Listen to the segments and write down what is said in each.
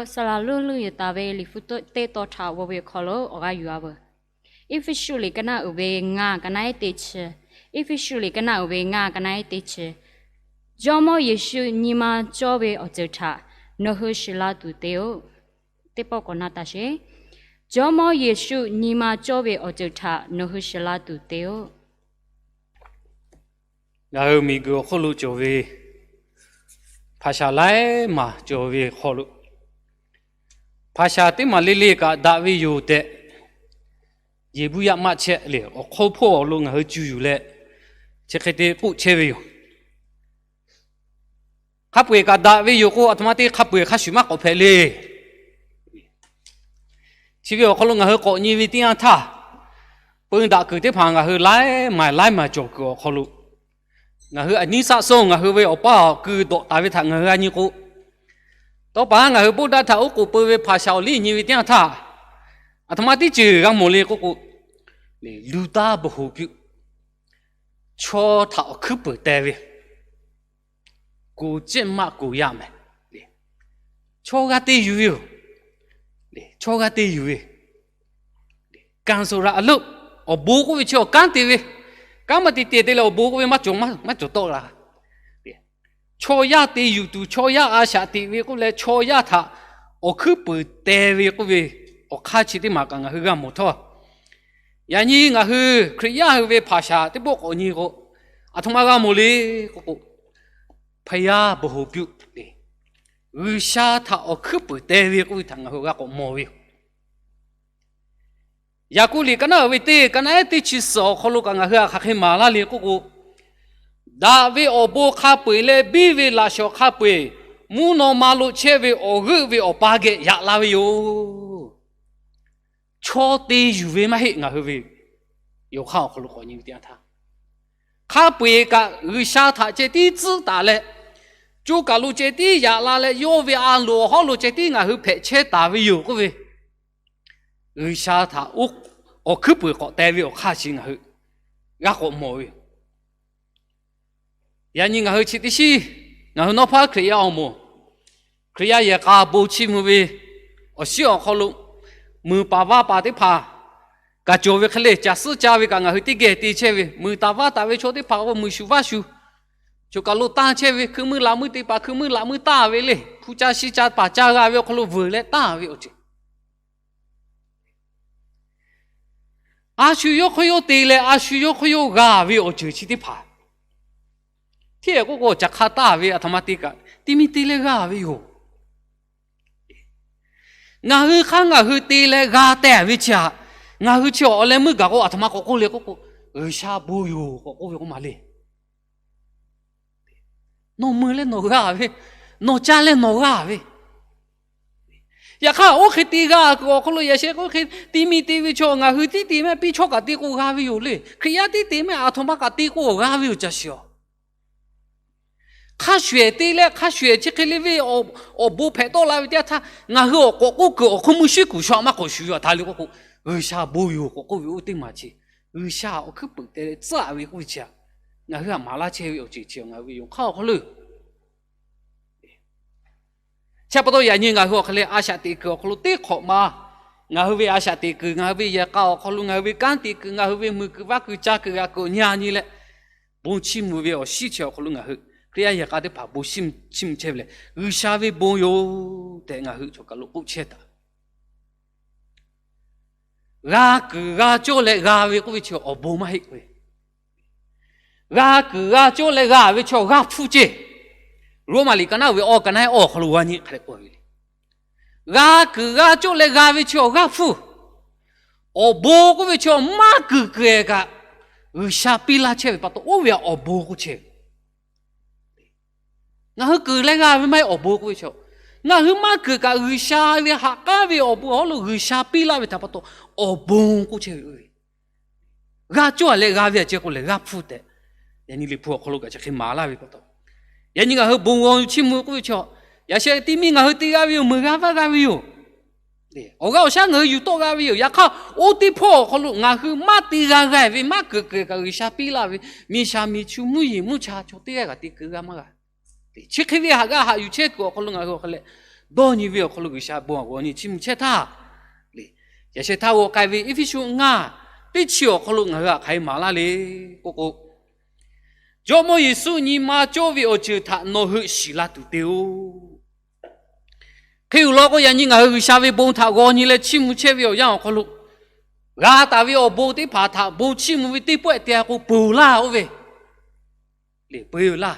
Saˍ laˍ lonˉ lonˉ yehˬ taˍ ve Liꞈ hpu teˇ tawn htaꞈ g'aw ve awˬ hk'aw lo awˬ g'aˇ yuˬ-a veuˬ. Eˇfeˇsuꞈ liꞈ ka naˆ uiˍ ve ngaˇ, ka naˆ ehˉ teˇ chi. Eˇfeˇsuꞈ liꞈ ka naˆ uiˍ ve ngaˇ, ka naˆ ehˉ teˇ chi. Jawˇmawˇ Yeˍsuˆ nyi ma cawˇ ve awˬ ceuˬ htaꞈ nawˬ hui shiˍ la tuˬ te-oˆ. Teˇ pawˆ k'awꞈ na taˍ sheˍ. Jawˇmawˇ Yeˍsuˆ nyi ma cawˇ ve awˬ ceuˬ htaꞈ nawˬ hui shiˍ la tuˬ te-oˆ. Ngaˬ hui miˬguiˬ awˬ hk'oˆ lo cawˬ ve hpaˍ shaˍ laiˉ maˬ cawˬ ve awˬ hk'aw lo, hpaˍ shaˍ teˇ maˬ le le kaꞈ daꞈ ve yoˬ tehꞈ, Yeˍbuˇ yaˇ maˆ chehˇ le awˬ hk'aw hpawˇ awˬ lo ngaˬ hui cuˇ yuˬ leh, chi hk'e te k'oˆ chehˇ ve yoˬ. Hk'a peu-eˬ kaꞈ daꞈ ve yoˬ k'o, aˬ htoꞈ ma te hk'a peu-eˬ hk'a shuˍ maˇ k'awꞈ hpehꞈ le. Chi ve awˬ hk'aw lo ngaˬ hui k'awꞈ nyi ve teˇ yanˇ htaˇ, peu daꞈ kuiˬ teˇ hpaˍ ngaˬ hui laiˉ maˬ laiˉ maˬ cawˬ kuiˬ awˬ hk'aw lo, ngaˬ hui aˬ nyi saˆ sawˇ ngaˬ hui ve awˬ paˇ awˬ kui dawꞈ taˍ ve htaꞈ ngaˬ hui a nyi k'o, tawˇ pa ngaˬ hui bawˆ daˇ htaꞈ oˉ k'oˍ peu ve hpaˍ shaˍ awˬ liˇ nyi ve teˇ yanˇ htaˇ, aˬ htoꞈ ma teˇ ceuˬ g'a mawˬ le k'oˆ k'o, luˬ taˇ bvuhˬ hoꞈ piˇ, chaw htaꞈ awˬ hkuiˉ peunˍ teh ve, ကိုယ်ကျင့်မှ ကိုယ်ရမယ်. Chaw g'a te yuˬ ve yoˬ. Chaw g'a te yuˬ ve, ကံဆိုတာအလုပ်, awˬ bon k'oˆ ve chi awˬ kanˉ te ve, kanˉ maˇ te te te leh awˬ bon k'oˆ ve maˇ cawˬ, maˇ cawˬ tawˆ la. Chaw yaˇ te yuˬ tuˬ, chaw yaˇ a shaꞈ teꞈ ve k'oˆ leh, chaw yaˇ htaꞈ awˬ hkuiˉ peunˍ teh ve k'oˆ ve, awˬ hk'aˇ chi teˇ maˬ kaꞈ ngaˬ hui g'a mawˬ htawˇ, yaꞈ nyi ngaˬ hui Hkriꞈ yaˇ hui ve hpaˍ shaˍ teˇ pawˆ k'awꞈ nyi k'o, aˬ htoꞈ ma g'a mawˬ le k'oˆ k'o, ဘုရား ဗဟုပြု, G'uiˬsha htaꞈ awˬ hkuiˉ peunˍ teh ve k'oˆ ve htaꞈ ngaˬ hui g'a k'awꞈ mawˬ ve yoˬ. Yaˍkoˆ liꞈ ka naˆ uiˍ ve teˇ, ka naˆ ehˉ teˇ chi suhˍ awˬ hk'aw lo kaꞈ ngaˬ hui htaꞈ hk'aˬ hk'e maˍ laˇ le k'oˆ k'o, daꞈ ve awˬ bon hk'a peu-eˬ leh biˇ ve laꞈ shawˍ hk'a peu-eˬ, mvuhˇ naw ma lo chehˇ ve awˬ g'euˆ ve awˬ pa geh yaꞈ la ve yoˬ. Chaw te yuˬ ve maˇ heˆ, ngaˬ hui ve yawˬ hk'aˇ awˬ hk'aw lo k'awꞈ nyi ve teˇ yanˇ htaˇ, hk'a peu-eˬ kaꞈ G'uiˬsha htaꞈ ceh tiˉ tcuhˉ taˍ leh, co kaˬ lo ceh tiˉ yaꞈ la leh, yawˇ ve a loˍ awˬ hawˉ lo ceh tiˉ ngaˬ hui hpehꞈ chehˇ taˍ ve yoˬ k'oˆ ve, G'uiˬsha htaꞈ awˬ hkuiˉ peunˍ k'awꞈ teh ve awˬ hk'aˇ chi ngaˬ hui g'a k'awꞈ mawˬ ve yoˬ. Yaꞈ nyi ngaˬ hui chi teˇ shiˉ, ngaˬ hui nawˉ hpaˇ Hkriꞈ yaˇ awˬ moˍ, Hkriꞈ yaˇ yehˬ k'a bon chiˇ mvuh ve awˬ shiˉ awˬ hk'aw lo, muiˬ paˍ vaˇ paˍ teˇ hpaˍ kaꞈ cawˬ ve hk'e le, caˬ suhˉ ca ve kaꞈ ngaˬ hui teˇ geh te chehˇ ve, muiˬ taˍ vaˇ taˍ ve chaw teˇ hpaˍ k'o muiˬ shuˍ vaˇ shuˍ, choˬ kaˬ lo tanˇ chehˇ ve, hkui meuˇ laꞈ meuˇ te paˍ hkui meuˇ laꞈ meuˇ tanˇ ve le, hpu ca shi ca paˍ ca g'a ve awˬ hk'aw lo vuiˬ leh tanˇ ve awˬ ceuˬ a shu yawˇ hk'aw yawˇ te leh a shu yawˇ hk'aw yawˇ g'a ve awˬ ceuˬ chi teˇ hpaˍ, hteˇ k'oˆ k'o, caˬ hk'a taˇ ve aˬ htoꞈ ma te kaꞈ, ti mi te leh g'a ve yoˬ. Ngaˬ hui hk'aˇ ngaˬ hui te leh g'a tehˍ ve chi htaꞈ, ngaˬ hui chi awˬ leh meuˇ gaˬ k'o, aˬ htoꞈ ma k'awꞈ k'oˆ le k'oˆ k'o, G'uiˬsha bon yoˬ k'awꞈ k'oˆ ve k'oˆ ma le. Nawˬ mui leh nawˬ g'a ve, nawˬ caˇ leh nawˬ g'a ve. Yaꞈ hk'aˇ, oˇ hk'e te g'a kuiˬ awˬ hk'aw lo yaꞈ sheh k'o, oˇ hk'e ti mi te ve chaw ngaˬ hui tiˉ te mehˆ, piˇ chawˇ kaꞈ te k'o g'a ve yoˬ le. Hkriꞈ yaˇ tiˉ te mehˆ, aˬ htoꞈ ma kaꞈ te k'o g'a ve yoˬ, caˬ shiˍ-oˬ. Hk'a shuˍ ehˍ te leh hk'a shuˍ ehˍ chi hk'e le ve awˬ bon hpehꞈ tawˆ la ve teˇ yanˇ htaˇ, ngaˬ hui awˬ k'awꞈ k'oˆ kuiˬ awˬ hk'aw mui shuˉ kuiˬ sha maˇ k'awꞈ shuˍ ve htaꞈ htaˇ le k'oˆ k'o, G'uiˬsha bon yoˬ k'awꞈ k'oˆ ve oˇ teˇ maˬ chi, G'uiˬsha awˬ hkuiˉ peunˍ te leh tcuhˉ-a ve k'oˆ ve chi htaꞈ ngaˬ hui htaꞈ maˍ laˇ chehˇ ve awˬ ceuˬ chi ngaˬ hui ve yonˍ hk'aˇ awˬ hk'aw lo Chi pa taw yaꞈ nyi ngaˬ hui awˬ hk'e leh a shaꞈ teꞈ kuiˬ awˬ hk'aw lo teˇ hk'awꞈ ma, ngaˬ hui ve a shaꞈ teꞈ kuiˬ, ngaˬ hui ve yehˬ k'a awˬ hk'aw lo, ngaˬ hui ve kanˉ te kuiˬ, ngaˬ hui ve muiˬ kuiˬ vaˇ kuiˬ ca kuiˬ g'a kuiˬ nyi-a nyi leh, bon chiˇ mvuh ve awˬ shiˉ chi awˬ hk'aw lo ngaˬ hui Hkriꞈ yaˇ yehˬ k'a teˇ hpaˍ bon chiˇ mvuh chehˇ ve lehˬ, G'uiˬsha ve bon yoˬ tehꞈ ngaˬ hui choˬ kaˬ lo k'oˆ chehˇ taˍ. G'a kuiˬ g'a cawˇ leh g'a ve k'oˆ ve chi awˬ bon maˇ heˆ k'o, g'a kuiˬ g'a cawˇ leh g'a ve chi awˬ g'aˇ hpfuhˇ ceˇ. Roˉmaꞈ liꞈ ka naˉ ve awˬ ka naˉ awˬ hk'aw lo g'a nyi hk'a leh k'oˆ ve le. G'a kuiˬ g'a cawˇ leh g'a ve chi awˬ g'aˇ hpfuhˇ. Awˬ bon k'oˆ ve chi maˇ kuiˬ kuiˬ-eˬ kaꞈ, G'uiˬsha piˇ laˇ chehˇ ve pa taw oˇ ve awˬ bon k'oˆ chehˇ ve. Ngaˬ hui kuiˬ leh g'a ve maˇ heˆ awˬ bon k'oˆ ve chi, ngaˬ hui maˇ kuiˬ kaꞈ G'uiˬsha ve ha k'aˉ ve awˬ bon awˬ hawˉ lo G'uiˬsha piˇ laˇ ve htaꞈ pa taw, awˬ bon k'oˆ chehˇ ve. G'a cawˇ-a leh g'a ve aꞈ ceh k'o lehˬ g'aˇ hpfuhˇ tehꞈ, yaꞈ nyi Liꞈ hpu awˬ hk'aw lo kaꞈ chi hk'e maˍ laˇ ve pa taw, yaꞈ nyi ngaˬ hui bon g'aw chiˇ mvuh k'oˆ ve chi, yaꞈ sheh tiˇ miˇ ngaˬ hui te g'a ve yoˬ, meuˬ g'a vaˇ g'a ve yoˬ. Awˬ g'aˇ awˬ shaˉ ngaˬ hui yuˬ tawˆ g'a ve yoˬ. Yaꞈ hk'aˇ, oˇ teˇ hpawˇ awˬ hk'aw lo ngaˬ hui maˇ te g'a g'a ve, maˇ kuiˬ kuiˬ kaꞈ G'uiˬsha piˇ laˇ ve, miˬ shaˍ miˬ chu mvuhˇ yeˬ mvuhˇ cha chaw teˇ g'aˇ kaꞈ te kuiˬ g'a maˇ g'a. Chi hk'e ve haꞈ g'a haꞈ yuˬ chehˇ kuiˬ awˬ hk'aw lo ngaˬ hui awˬ hk'e leh, dawˇ nyi ve awˬ hk'aw lo G'uiˬsha bon htaꞈ g'aw nyi chiˇ mvuh chehˇ htaˇ, le, yaꞈ sheh htaˇ g'aw k'ai ve Eˇfeˇsuꞈ ngaˇ teˇ chi awˬ hk'aw lo ngaˬ hui htaꞈ hk'aˬ hk'e maˍ laˇ le k'oˆ k'o, Jawˇmawˇ Yeˍsuˆ nyi ma cawˇ ve awˬ ceuˬ htaꞈ nawˬ hui shiˍ la tuˬ te-oˬ. Hk'e uˬ law k'o, yaꞈ nyi ngaˬ hui G'uiˬsha ve bon htaꞈ g'aw nyi leh chiˇ mvuh chehˇ ve awˬ yanˇ awˬ hk'aw lo, g'a taˍ ve awˬ bon teˇ hpaˍ htaꞈ bon chiˇ mvuh ve teˇ pawehˇ te-a k'o, ponˬ laˇ oˇ ve le, peu-eˬ laˇ.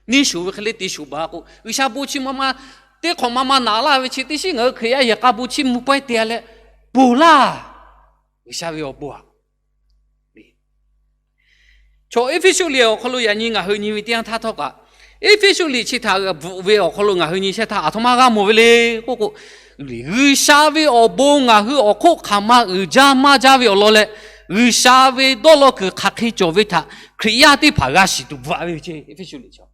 Neˇ shoˍ ve hk'e le te shoˍ baˬ k'o, G'uiˬsha bon chiˇ mvuh ma teˇ hk'awꞈ ma ma naꞈ laˇ ve chi teˇ shiˉ ngaˬ hui Hkriꞈ yaˇ yehˬ k'a bon chiˇ mvuh pawehˇ te-a leh, ponˬ laˇ. G'uiˬsha ve awˬ bon aꞈ, chaw Eˇfeˇsuꞈ liꞈ awˬ hk'aw lo yaꞈ nyi ngaˬ hui nyi ve teˇ yanˇ htaˇ htawˇ kaꞈ, Eˇfeˇsuꞈ liꞈ chi htaꞈ bvuhꞈ ve awˬ hk'aw lo ngaˬ hui nyi shehˇ htaˇ, aˬ htoꞈ ma g'a mawˬ ve le k'oˆ k'o, G'uiˬsha ve awˬ bon ngaˬ hui awˬ hk'oˆ hk'aˬ ma uiˍ jaˇ maˇ jaˇ ve awˬ lawn leh, G'uiˬsha ve dawˇ law kuiˬ hk'aˬ hk'e cawˬ ve htaꞈ Hkriꞈ yaˇ teˇ hpaˍ g'a shiˍ tuˬ bvuhꞈ ve ce. Eˇfeˇsuꞈ liꞈ chaw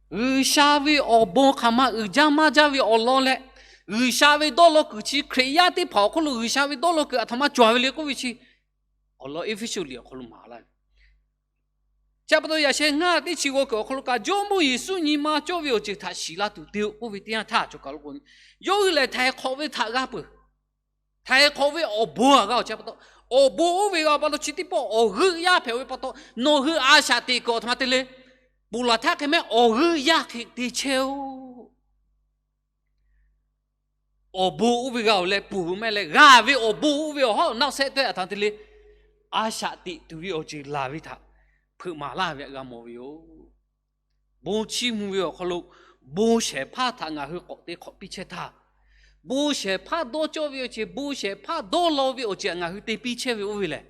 G'uiˬsha ve awˬ bon hk'aˬ ma uiˍ jaˇ maˇ jaˇ ve awˬ lawn leh, G'uiˬsha ve dawˇ law kuiˬ chi Hkriꞈ yaˇ teˇ hpaˍ awˬ hk'oˆ lo G'uiˬsha ve dawˇ law kuiˬ aˬ htoꞈ ma cawˬ ve le k'oˆ ve chi, awˬ lawn Eˇfeˇsuꞈ liꞈ awˬ hk'aw lo maˍ laˇ ve. Chi pa taw yaꞈ sheh ngaˇ teˇ chi g'aw kuiˬ awˬ hk'aw lo kaꞈ, Jawˇmawˇ Yeˍsuˆ nyi ma cawˇ ve awˬ ceuˬ htaꞈ shiˍ la tuˬ te-o k'oˆ ve teˇ yanˇ htaˇ, chaw kaˬ lo k'o, yawˇ hui lehˬ htaiˍ hk'awꞈ ve htaꞈ g'a peuˬ. Htaiˍ hk'awꞈ ve awˬ bon aꞈ g'a awˬ chi pa taw, awˬ bon oˇ ve g'a pa taw chi teˇ pawˆ awˬ g'euˆ yaˇ hpehꞈ ve pa taw, nawˬ hui a shaꞈ teꞈ kuiˬ aˬ htoꞈ ma te le, ponˬ laˬ htaˇ hk'e mehˆ awˬ g'euˆ yaˇ hk'e te chehˇ-oˬ. Awˬ bon oˇ ve g'a-oˬ leh ponˬ ve mehˆ leh g'a ve awˬ bon oˇ ve awˬ hawˉ naˆ sehˆ teˇ aˬ htoꞈ ma te le, a shaꞈ teꞈ tuˬ ve awˬ ceuˬ laˬ ve htaꞈ hpeuꞈ maˍ laˇ ve aꞈ g'a mawˬ ve yoˬ. Bon chiˇ mvuh ve awˬ hk'aw lo, bon shehˍ hpaˇ htaꞈ ngaˬ hui k'awꞈ te hk'awꞈ piˇ chehˇ htaˇ, bon shehˍ hpaˇ dawˇ cawˇ ve awˬ ceuˬ, bon shehˍ hpaˇ dawˇ law ve awˬ ceuˬ ngaˬ hui te piˇ chehˇ ve oˇ ve lehˬ,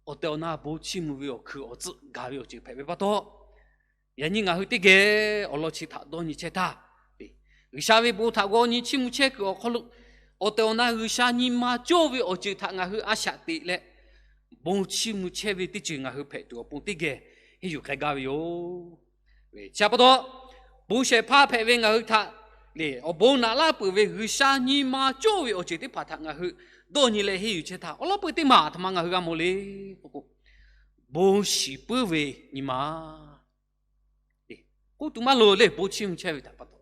awˬ tehˬ awˬ na bon chiˇ mvuh ve awˬ hkui awˬ tcuhˆ gaˬ ve awˬ ceuˬ hpehꞈ ve pa taw, yaꞈ nyi ngaˬ hui teˇ geh awˬ lawn chi htaꞈ dawˇ nyi chehˇ htaˇ, G'uiˬsha ve bon htaꞈ g'aw nyi chiˇ mvuh chehˇ kuiˬ awˬ hk'aw lo, awˬ tehˬ awˬ na G'uiˬsha nyi ma cawˇ ve awˬ ceuˬ htaꞈ ngaˬ hui a shaꞈ teꞈ leh, bon chiˇ mvuh chehˇ ve teˇ ceuˬ ngaˬ hui hpehꞈ tuˬ awˬ pon teˇ geh henˇ yuˬ k'ai gaˇ ve yoˬ. Chi pa taw, bon shehˍ hpaˇ hpehꞈ ve ngaˬ hui htaꞈ le awˬ bon naꞈ laˇ peuˬ ve G'uiˬsha nyi ma cawˇ ve awˬ ceuˬ teˇ hpaˍ htaꞈ ngaˬ hui dawˇ nyi leh henˇ yuˬ chehˇ htaˇ, awˬ lawn peuˬ teˇ maˬ aˬ htoꞈ ma ngaˬ hui g'a mawˬ le k'oˆ k'o, bon shiˍ puiˉ ve nyi ma k'oˆ tuˬ maˇ loˍ le. Bon chiˇ mvuh chehˇ ve htaꞈ pa taw,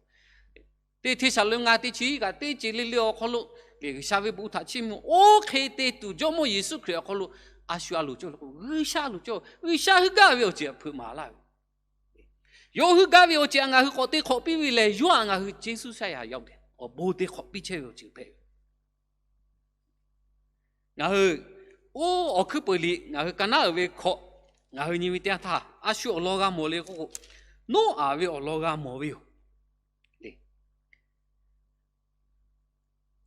teˇ Hteˇsaˍlawˇniˆ ngaˇ teˇ chi kaꞈ teˇ ceuˬ le le awˬ hk'aw lo, G'uiˬsha ve bon htaꞈ chiˇ mvuh oˇ hk'e te tuˬ Jawˇmawˇ Yeˍsuˆ Hkriꞈ awˬ hk'aw lo a shu a loˍ cawˇ le k'o, G'uiˬsha a loˍ cawˇ, G'uiˬsha heuˆ gaˇ ve awˬ ceuˬ hpeuꞈ maˍ laˇ ve. Yawˇ heuˆ gaˇ ve awˬ ceuˬ aꞈ ngaˬ hui k'awꞈ te hk'awꞈ piˇ ve lehˬ, yawˇ aꞈ ngaˬ hui Yeˍsuˆ shaˉ yaꞈ yaˇ-oˬ tehꞈ awˬ bon te hk'awꞈ piˇ chehˇ ve awˬ ceuˬ hpehꞈ ve. Ngaˬ hui oˇ Awˬ hkuiˉ peuˬ liꞈ ngaˬ hui ka naˉ uiˍ ve hkawꞈ ngaˬ hui nyi ve teˇ yanˇ htaˇ, a shu awˬ lawn g'a mawˬ le k'oˆ k'o, Noˉaꞈ ve awˬ lawn g'a mawˬ ve yoˬ.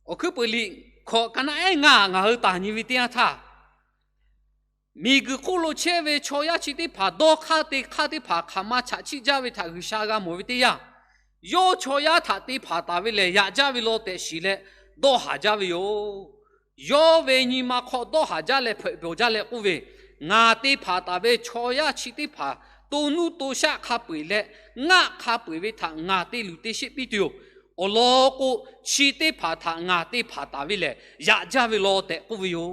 Awˬ hkuiˉ peuˬ liꞈ hkawꞈ ka naˉ ehˉ ngaˇ ngaˬ hui taˍ nyi ve teˇ yanˇ htaˇ, miˬguiˬ hk'oˆ lo chehˇ ve chaw yaˇ chi teˇ hpaˍ dawˇ hk'aˇ te hk'aˇ teˇ hpaˍ hk'aˬ ma chaꞈ chiˆ jaˇ ve htaꞈ G'uiˬsha g'a mawˬ ve teˇ yanˇ, yawˇ chaw yaˇ htaꞈ te hpanˍ taˍ ve lehˬ, yaꞈ jaˇ ve law tehꞈ shiˍ leh dawˇ haˍ jaˇ ve yoˬ. Yawˇ ve nyi ma hk'aw dawˇ haˍ jaˇ leh hpeuꞈ bawˬ jaˇ leh k'oˆ ve, Ngaˬ te hpanˍ taˍ ve chaw yaˇ chi teˇ hpaˍ to nuˇ to shaˆ hk'a peu-eˬ leh ngaˆ hk'a peu-eˬ ve htaꞈ ngaˬ te luˬ te sheˆ piˇ tuˬ yoˬ. Awˬ lawn k'o, chi teˇ hpaˍ htaꞈ ngaˬ te hpanˍ taˍ ve lehˬ, yaꞈ jaˇ ve law tehꞈ k'oˆ ve yoˬ.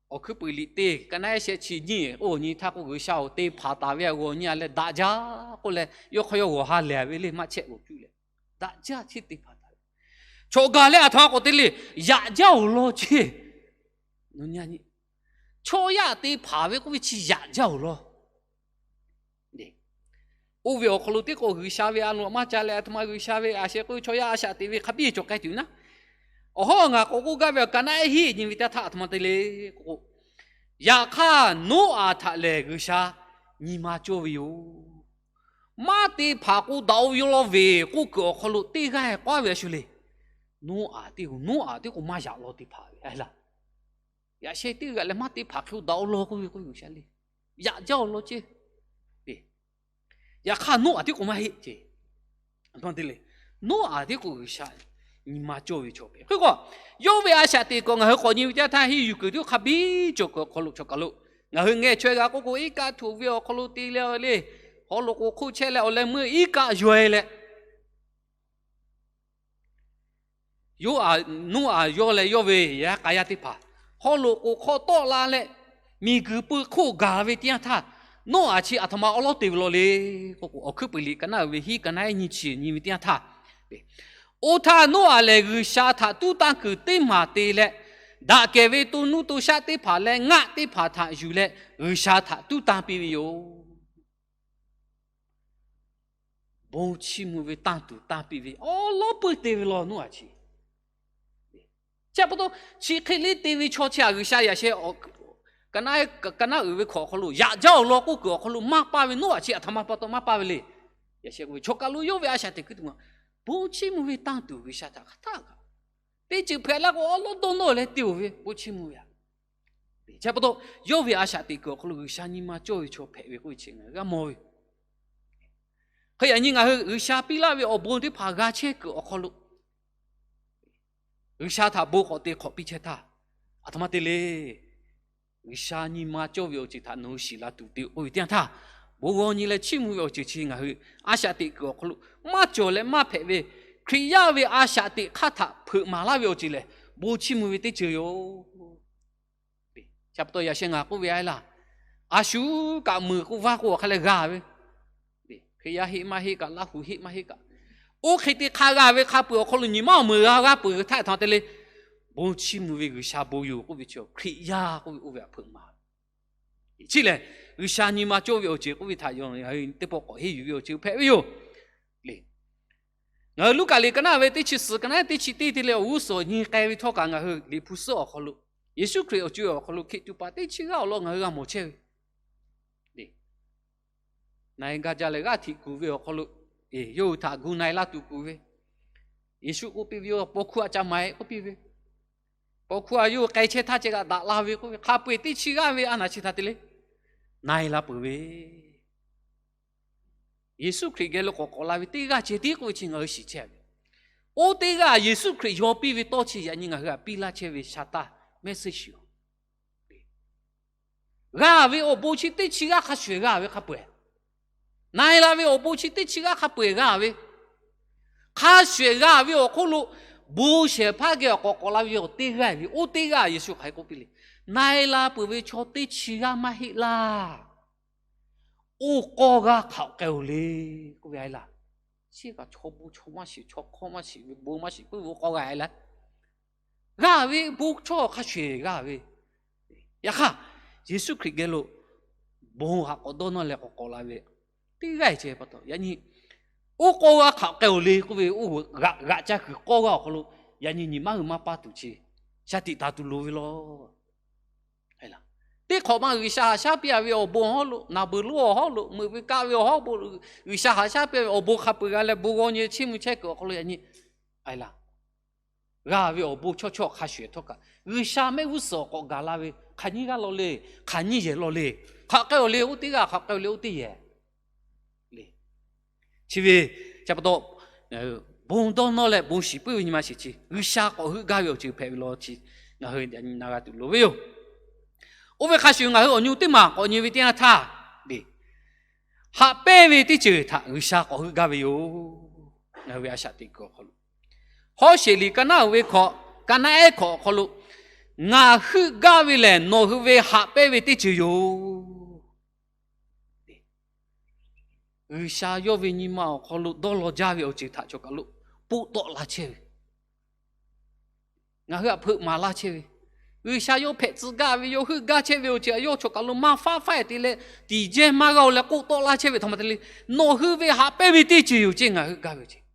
Awˬ hkuiˉ peuˬ liꞈ teˇ ka naˉ ehˉ shehˆ chi nyiˇ oˇ nyi htaˇ k'o, G'uiˬsha-oˬ, te hpanˍ taˍ ve aꞈ g'awˬ nyi-a leh daꞈ jaˇ k'oˆ leh, yawˇ hk'aˇ yawˇ g'awˬ ha lehˬ ve le maˇ chehˇ g'awˬ cuˇ leh, daꞈ jaˇ chi te hpanˍ taˍ ve. Chaw gaˬ leh aˬ htoꞈ ma k'awꞈ te le, yaꞈ jaˇ-oˬ law ce. Chaw yaˇ te hpanˍ ve k'oˆ ve chi yaꞈ jaˇ-oˬ law. Oˇ ve awˬ hk'aw lo teˇ k'o G'uiˬsha ve a loˍ maˇ ca leh, aˬ htoꞈ ma G'uiˬsha ve a sheh k'oˆ ve chaw yaˇ a shaꞈ teꞈ ve hk'a biˇ cawˬ k'ai tuˬ naˉ, awˬ hawˉ ngaˬ k'awꞈ k'oˆ gaˇ ve aˬ ka naˉ ehˉ hiˆ nyi ve teˇ htaˇ aˬ htoꞈ ma te le k'o, yaꞈ hk'aˇ Noˉaꞈ htaꞈ lehˬ G'uiˬsha nyi ma cawˇ ve yoˬ. Maˇ te hpanˍ k'o daꞈ-o ve law ve k'oˆ kuiˬ awˬ hk'aw lo teˇ g'aˇ k'oˆ-a ve a shu le. Noˉaꞈ teˇ k'o, Noˉaꞈ teˇ k'o maˇ yaꞈ law te hpanˍ ve a laˇ. Yaꞈ sheh teˇ g'aˇ leh maˇ te hpanˍ hk'e-o daꞈ-o law k'oˆ ve k'oˆ ve G'uiˬsha le. Yaꞈ jaˇ-oˬ law ce. Yaꞈ hk'aˇ Noˉaꞈ teˇ k'o maˇ heˆ ce. Noˉaꞈ teˇ k'o G'uiˬsha nyi ma cawˇ ve chaw hpehꞈ. Hk'e k'o, yawˇ ve a shaꞈ teꞈ kuiˬ ngaˬ hui k'awꞈ nyi ve teˇ htaˇ, henˇ yuˬ kuiˬ teˇ hk'a biˇ cawˬ kuiˬ awˬ hk'aw lo chaw kaˬ lo ngaˬ hui ngeh chaweh g'a k'oˆ k'o, iˉ kaˆ htoꞈ ve awˬ hk'aw lo te leh le, haw loꞈ k'oˍ hk'oˆ chehˇ leh awˬ leh meuˇ iˉ kaˆ yaweh leh Noˉaꞈ yawˇ leh yawˇ ve yaˇ k'a yaˇ teˇ hpaˍ haw loꞈ k'oˍ hk'aw tawˆ la leh, miˬguiˬ pui hk'oˆ gaˬ ve teˇ yanˇ htaˇ, Noˉaꞈ chi aˬ htoꞈ ma awˉ lawˉ te ve law le k'oˆ k'o, Awˬ hkui peuˬ liꞈ ka naˉ uiˍ ve hiˉ ka naˉ ehˉ nyiˇ chi nyi ve teˇ yanˇ htaˇ, Oˇ htaˇ Noˉaꞈ lehˬ G'uiˬsha htaꞈ tuˉ tanˇ kuiˬ teˇ maˬ te leh, daꞈ kehˬ ve to nuˇ to shaˆ teˇ hpaˍ leh ngaˆ teˇ hpaˍ htaꞈ yuˬ leh G'uiˬsha htaꞈ tuˉ tanˇ piˇ ve yoˬ. Bon chiˇ mvuh ve tanˇ tuˬ tanˇ piˇ ve awˉ lawˉ puiˉ te ve law Noˉaꞈ chi. Chi pa taw, chi hk'e le te ve chaw chi htaꞈ G'uiˬsha yaꞈ sheh, ka naˉ uiˍ ve hkawꞈ awˬ hk'aw lo yaꞈ jaˇ-oˬ law k'oˆ kuiˬ awˬ hk'aw lo maˇ paˇ ve Noˉaꞈ chi aˬ htoꞈ ma pa taw maˇ paˇ ve le. Yaꞈ sheh k'oˆ ve chaw kaˬ lo yawˇ ve a shaꞈ teꞈ kuiˬ tuˬ ma, bon chiˇ mvuh ve tanˇ tuˬ G'uiˬsha htaꞈ hk'aˬ htaˇ kaꞈ teˇ ceuˬ hpehꞈ la k'o awˉ lawˉ dawˇ nawˇ leh te-oˬ ve bon chiˇ mvuh ve. Chi pa taw, yawˇ ve a shaꞈ teꞈ kuiˬ awˬ hk'aw lo G'uiˬsha nyi ma cawˇ ve chaw hpehꞈ ve k'oˆ ve chi ngaˬ hui g'a mawˬ ve. Hk'e yaꞈ nyi ngaˬ hui G'uiˬsha piˇ laˇ ve awˬ bon teˇ hpaˍ g'a chehˇ kuiˬ awˬ hk'aw lo G'uiˬsha htaꞈ bon k'awꞈ te hk'awꞈ piˇ chehˇ htaˇ, aˬ htoꞈ ma te le. G'uiˬsha nyi ma cawˇ ve awˬ ceuˬ htaꞈ nawˬ hui shiˍ la tuˬ te-oˬ k'oˆ ve teˇ yanˇ htaˇ, bon g'aw nyi leh chiˇ mvuh ve awˬ ceuˬ chi ngaˬ hui a shaꞈ teꞈ kuiˬ awˬ hk'aw lo maˇ cawˬ leh maˇ hpehꞈ ve, Hkriꞈ yaˇ ve a shaꞈ teꞈ hk'aˇ htaꞈ hpeuꞈ maˍ laˇ ve awˬ ceuˬ lehˬ, bon chiˇ mvuh ve teˇ ceuˬ yoˬ. Chi pa taw yaꞈ sheh ngaˬ k'oˆ ve a laˇ, a shu kaꞈ meuˍ k'o vaˇ k'o awˬ hk'a leh g'a ve, Hkriꞈ yaˇ heˆ maˇ heˆ kaꞈ, Laˇ hu heˆ maˇ heˆ kaꞈ, oˇ hk'e te hk'a g'a ve hk'a peuˬ awˬ hk'aw lo nyi ma awˬ meuˍ g'a g'a peuˬ ve htaˇ htaꞈ te le, bon chiˇ mvuh ve G'uiˬsha bon yoˬ k'oˆ ve chi Hkriꞈ yaˇ k'oˆ ve oˇ ve htaꞈ hpeuꞈ maˍ ve. Chi lehˬ, G'uiˬsha nyi ma cawˇ ve awˬ ceuˬ k'oˆ ve htaꞈ yawˇ ngaˬ hui teˇ pawˆ k'awꞈ henˇ yuˬ ve awˬ ceuˬ hpehꞈ ve yoˬ. Ngaˬ hui Luˉkaꞈ liꞈ ka naˉ ve teˇ chi suhˍ ka naˉ teˇ chi teˇ te leh awˬ g'uˇ suhˍ nyi k'ai ve htawˇ kaꞈ ngaˬ hui Liꞈ hpu suhˉ awˬ hk'aw lo, Yeˍsuˆ Hkriꞈ awˬ co awˬ hk'aw lo hk'e tuˬ paˍ teˇ chi g'aˇ awˬ lawn ngaˬ hui g'a mawˬ chehˇ ve. Na-e gaˇ jaˇ leh g'aˇ hteꞈ kuˬ ve awˬ hk'aw lo, yawˇ hui htaꞈ gu na-e laˇ tuˬ kuˬ ve, Yeˍsuˆ k'oˆ piˇ ve, yawˇ paw hkuˇ a ca ma-e k'oˆ piˇ ve, paw hkuˇ a yawˇ hui k'ai chehˇ htaˇ ceh kaꞈ daꞈ la ve k'oˆ ve, hk'a peu-eˬ teˇ chi g'aˇ ve a naˬ chi htaꞈ te le, na-e la peuˬ ve. Yeˍsuˆ Hkriꞈ geh lo k'awꞈ k'awꞈ la ve teˇ g'aˇ ceh tiˉ k'oˆ ve chi ngaˬ hui shiˍ chehˇ ve. Oˇ teˇ g'aˇ Yeˍsuˆ Hkriꞈ yaw piˇ ve tawˇ chi yaꞈ nyi ngaˬ hui htaꞈ piˇ laˇ chehˇ ve sha taˇ mehˆ suhˉ shiˍ-oˬ. G'a ve awˬ bon chi teˇ chi g'aˇ hk'a shuˍ eˬ g'a ve hk'a peu-eˬ, na-e la ve awˬ bon chi teˇ chi g'aˇ hk'a peu-eˬ g'a ve, hk'a shuˍ eˬ g'a ve awˬ hk'oˆ lo bon shehˍ hpaˇ geh awˬ k'awꞈ k'awꞈ la ve awˬ teˇ g'aˇ ve, oˇ teˇ g'aˇ Yeˍsuˆ hk'aˬ hk'e k'oˆ piˇ le, na-e la peuˬ ve chaw teˇ chi g'aˇ maˇ heˆ laˇ. Oˇ k'awˇ g'aˇ hk'aꞈ k'ai-oˬ le k'oˆ ve a laˇ. Chi kaꞈ chaw bon chaw maˇ shiˍ, chaw hk'awˇ maˇ shiˍ ve, bon maˇ shiˍ puiˉ ve oˇ k'awˇ g'aˇ a laˇ. G'a ve bon chaw hk'a shuˍ eˬ g'a ve, yaꞈ hk'aˇ, Yeˍsuˆ Hkriꞈ geh lo bon htaꞈ k'awꞈ dawˇ nawˇ leh k'awꞈ k'awꞈ la ve teˇ g'aˇ ceh pa taw, yaꞈ nyi oˇ k'awˇ g'aˇ hk'aꞈ k'ai-oˬ le k'oˆ ve, oˇ g'aꞈ g'aꞈ caˇ kuiˬ k'awˇ g'aˇ awˬ hk'aw lo yaꞈ nyi nyi maˇ hui maˇ paˇ tuˬ chi, shaˍ tiꞈ taˍ tuˬ loˍ ve law. Teˇ hk'awꞈ ma G'uiˬsha haꞈ shaˉ piˇ-a ve awˬ bon hawˉ lo, naˍ beuˬ lonˉ awˬ hawˉ lo, meuꞈ ve kaˆ ve awˬ hawˉ bon lo, G'uiˬsha haꞈ shaˉ piˇ-a ve awˬ bon hk'a peu-eˬ g'a leh bon g'aw nyi chiˇ mvuh chehˇ kuiˬ awˬ hk'aw lo yaꞈ nyi a laˇ. G'a ve awˬ bon chawˇ chawˇ hk'a shuˍ eˬ htawˇ kaꞈ, G'uiˬsha mehˆ g'uˇ suhˍ awˬ k'awꞈ gaˬ la ve hk'aˬ nyiˇ g'aˇ law le, hk'aˬ nyiˇ yehˬ law le, hk'aꞈ k'ai-oˬ le oˇ teˇ g'aˇ, hk'aꞈ k'ai-oˬ le oˇ teˇ yehˬ le. Chi ve, chi pa taw, bon dawˇ nawˇ leh bon shiˍ puiˉ ve nyi ma shiˍ chi G'uiˬsha k'awꞈ heuˆ gaˇ ve awˬ ceuˬ hpehꞈ ve law chi ngaˬ hui na g'a tuˬ loˍ ve yoˬ. Oˇ ve hk'a shuˍ ngaˬ hui awˬ nyi teˇ maˬ k'awꞈ nyi ve teˇ yanˇ htaˇ, haꞈ pehnˇ ve teˇ ceuˬ htaꞈ G'uiˬsha k'awꞈ heuˆ gaˇ ve yoˬ. Ngaˬ hui ve a shaꞈ teꞈ kuiˬ awˬ hk'aw lo, Hawˉsheˍ liꞈ ka naˉ uiˍ ve hkawꞈ, ka naˉ ehˉ hkawꞈ awˬ hk'aw lo, ngaˬ heuˆ gaˇ ve lehˬ nawˬ hui ve haꞈ pehnˇ ve teˇ ceuˬ yoˬ. G'uiˬsha yawˇ ve nyi ma awˬ hk'aw lo dawˇ law jaˇ ve awˬ ceuˬ htaꞈ chaw kaˬ lo poˆ tawˆ la chehˇ ve, ngaˬ hui htaꞈ hpeuꞈ maˍ laˇ chehˇ ve, G'uiˬsha yawˇ hpehꞈ tcuh gaˇ ve, yawˇ heuˆ gaˇ chehˇ ve awˬ ceuˬ htaꞈ yawˇ chaw kaˬ lo maˇ faˉ faˉ-e te leh, tiˍ jehˇ maˇ g'a-oˬ leh k'oˆ tawˆ laˇ chehˇ ve htaꞈ ma te le, nawˬ hui ve haꞈ pehnˇ ve teˇ ceuˬ yoˬ ceˇ ngaˬ hui gaˇ ve ceˇ.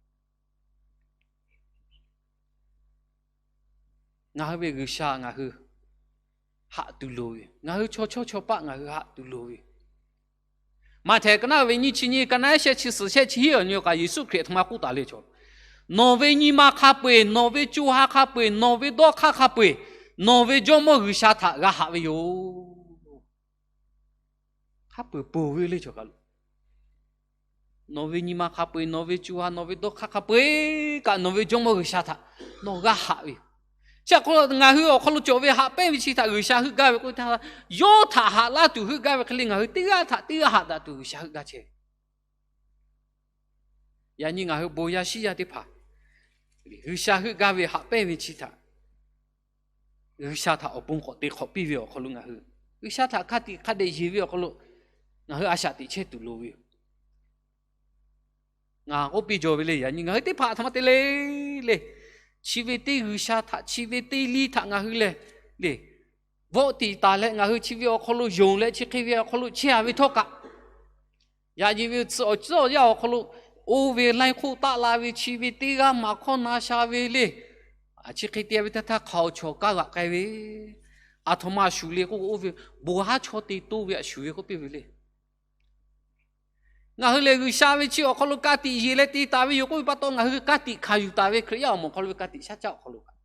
Ngaˬ hui ve G'uiˬsha ngaˬ hui haꞈ tuˬ loˍ ve, ngaˬ hui chaw chawˇ chaw paˆ ngaˬ hui haꞈ tuˬ loˍ ve. Maꞈhtehˍ ka naˉ ve nyiˇ chi nyi, ka naˉ shehˆ chi suhˍ shehˆ chi hiˉ awˬ nyi kaꞈ Yeˍsuˆ Hkriꞈ htaꞈ ma k'oˆ taˍ le chaw, nawˬ ve nyi ma hk'a peu-eˬ, nawˬ ve co ha hk'a peu-eˬ, nawˬ ve dawˇ hk'aˇ hk'a peu-eˬ, nawˬ ve Jawˇmawˇ G'uiˬsha htaꞈ g'a haꞈ ve yoˬ. Hk'a peu-eˬ ponˬ ve le chaw kaˬ lo, nawˬ ve nyi ma hk'a peu-eˬ, nawˬ ve co ha, nawˬ ve dawˇ hk'aˇ hk'a peu-eˬ kaꞈ nawˬ ve Jawˇmawˇ G'uiˬsha htaꞈ nawˬ g'a haꞈ ve yoˬ. Chi hk'aw lo ngaˬ hui awˬ hk'aw lo cawˬ ve haꞈ pehnˇ ve chi htaꞈ G'uiˬsha heuˆ gaˇ ve k'o, yawˇ htaꞈ haꞈ laˇ tuˬ heuˆ gaˇ ve hk'e le ngaˬ hui teˇ g'aˇ htaꞈ teˇ g'aˇ haꞈ daꞈ tuˬ G'uiˬsha heuˆ gaˇ chehˇ ve. Yaꞈ nyi ngaˬ hui bon yaˇ shiˉ yaˇ teˇ hpaˍ G'uiˬsha heuˆ gaˇ ve haꞈ pehnˇ ve chi htaꞈ G'uiˬsha htaꞈ awˬ bon k'awꞈ te hk'awꞈ piˇ ve awˬ hk'aw lo ngaˬ hui G'uiˬsha htaꞈ hk'a tiꞈ hk'a dehꞈ yeˬ ve awˬ hk'aw lo ngaˬ hui a shaꞈ teꞈ chehˇ tuˬ loˍ ve yoˬ. Ngaˬ k'oˆ piˇ jaw ve le, yaꞈ nyi ngaˬ hui teˇ hpaˍ a htoꞈ ma te le le, chi ve teˇ G'uiˬsha htaꞈ, chi ve teˇ liˇ htaꞈ ngaˬ hui lehˬ le, vawˆ tiˍ taˍ leh ngaˬ hui chi ve awˬ hk'aw lo yonˍ leh chi hk'e ve awˬ hk'aw lo chehˇ a ve htawˇ kaꞈ, yaꞈ nyi ve tcuh awˬ tcuhˉ awˬ yaˇ awˬ hk'aw lo oˇ ve laiˇ hk'oˆ taˆ la ve chi ve teˇ g'aˇ maˍ hkawˇ na sha ve le. Chi hk'e te ve teˇ htaˇ hk'aoˍ chaw kaˇ g'aꞈ k'ai ve, a htoꞈ ma shuˍ le k'oˆ k'o, oˇ ve bon haˉ chaw te toˇ ve htaꞈ shuˍ ve k'oˆ piˇ ve le. Ngaˬ hui lehˬ G'uiˬsha ve chi awˬ hk'aw lo ka tiꞈ yeˬ leh te taˍ ve yoˬ k'oˆ ve pa taw, ngaˬ hui ka tiꞈ hkanˍ yuˬ taˍ ve Hkriꞈ yaˇ awˬ moˍ awˬ hk'aw lo ve ka tiꞈ shaˉ caˆ awˬ hk'aw lo kaꞈ,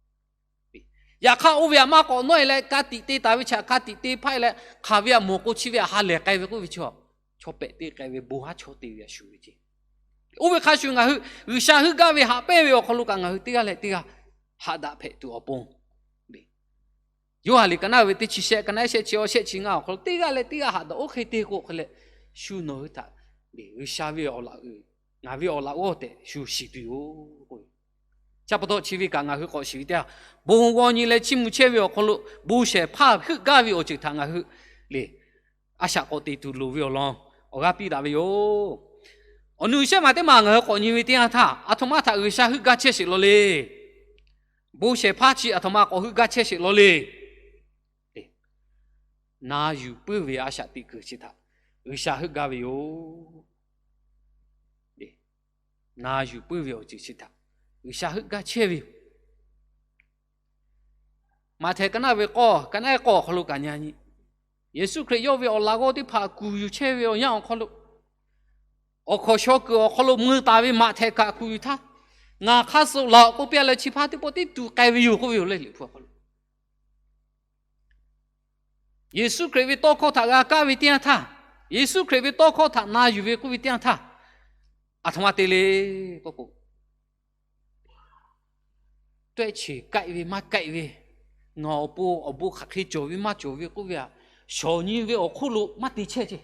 yaꞈ hk'aˇ oˇ ve htaꞈ maˇ k'awꞈ nawˉ e leh ka tiꞈ te taˍ ve chi htaꞈ ka tiꞈ te hpaˆ e leh hk'aˬ ve htaꞈ mawˬ k'o chi ve htaꞈ ha lehˬ k'ai ve k'oˆ ve chi, chaw pehꞈ te k'ai ve bon haˉ chaw te ve htaꞈ shuˍ ve ce. Oˇ ve hk'a shuˍ ngaˬ hui G'uiˬsha heuˆ gaˇ ve haꞈ pehnˇ ve awˬ hk'aw lo kaꞈ ngaˬ hui teˇ g'aˇ leh teˇ g'aˇ haꞈ daꞈ hpehꞈ tuˬ awˬ pon, Yoˇhanˬ liꞈ ka naˉ ve teˇ chi shehˆ, ka naˉ shehˆ chi awˇ shehˆ chi ngaˇ awˬ hk'aw lo teˇ g'aˇ leh teˇ g'aˇ haꞈ daꞈ oˇ hk'e te k'o hk'e leh, shu nawˬ hui htaꞈ G'uiˬsha ve awˬ laꞈ uiˍ, ngaˬ ve awˬ laꞈ g'awˇ tehꞈ shu shiˍ tuˬ yoˬ. Chi pa taw chi ve kaꞈ ngaˬ hui k'awꞈ shiˍ ve teˇ yanˇ, bon g'aw nyi leh chiˇ mvuh chehˇ ve awˬ hk'aw lo bon shehˍ hpaˇ heuˆ gaˇ ve awˬ ceuˬ htaꞈ ngaˬ hui le a shaꞈ k'awꞈ teꞈ tuˬ loˍ ve awˬ lawn awˬ g'aˇ piˇ daꞈ ve yoˬ. Awˬ nu shehˉ maˬ teˇ maˬ ngaˬ hui k'awꞈ nyi ve teˇ yanˇ htaˇ, a htoꞈ ma htaꞈ G'uiˬsha heuˆ gaˇ chehˇ sheˍ law le. Bon shehˍ hpaˇ chi a htoꞈ ma k'awꞈ heuˆ gaˇ chehˇ sheˍ law le. Na yuˬ puiˉ ve a shaꞈ teꞈ kuiˬ chi htaꞈ G'uiˬsha heuˆ gaˇ ve yoˬ. Na yuˬ puiˉ ve awˬ ceuˬ chi htaꞈ G'uiˬsha heuˆ gaˇ chehˇ ve yoˬ. Maꞈhtehˍ ka naˉ ve k'awˇ, ka naˉ k'awˇ awˬ hk'aw lo kaꞈ nyi nyi, Yeˍsuˆ Hkriꞈ yawˇ ve awˬ laꞈ g'awˇ teˇ hpaˍ kuˬ yuˬ chehˇ ve awˬ yanˇ awˬ hk'aw lo, awˬ hkawnˍ shaw kuiˬ awˬ hk'aw lo mui taˍ ve Maꞈhtehˍ kaꞈ kuˬ yuˬ htaˇ, ngaˬ hk'aˇ suh laˬ-oꞈ k'oˆ piˇ leh chi hpaˇ teˇ pawˆ tiˉ tuꞈ k'ai ve yoˬ k'oˆ ve yoˬ le. Liꞈ hpu awˬ hk'aw lo Yeˍsuˆ Hkriꞈ ve tawˇ hkawˇ htaꞈ g'a kaˇ ve teˇ yanˇ htaˇ, Yeˍsuˆ Hkriꞈ ve tawˇ hkawˇ htaꞈ na yuˬ ve k'oˆ ve teˇ yanˇ htaˇ, a htoꞈ ma te le k'oˆ k'o, tawˇ ehˉ cheˬ k'ai ve maˇ k'ai ve, ngaˬ awˬ pon awˬ bon hk'aˬ hk'e cawˬ ve maˇ cawˬ ve k'oˆ ve htaꞈ shawˍ nyi ve awˬ hk'oˆ lo maˇ te chehˇ ce.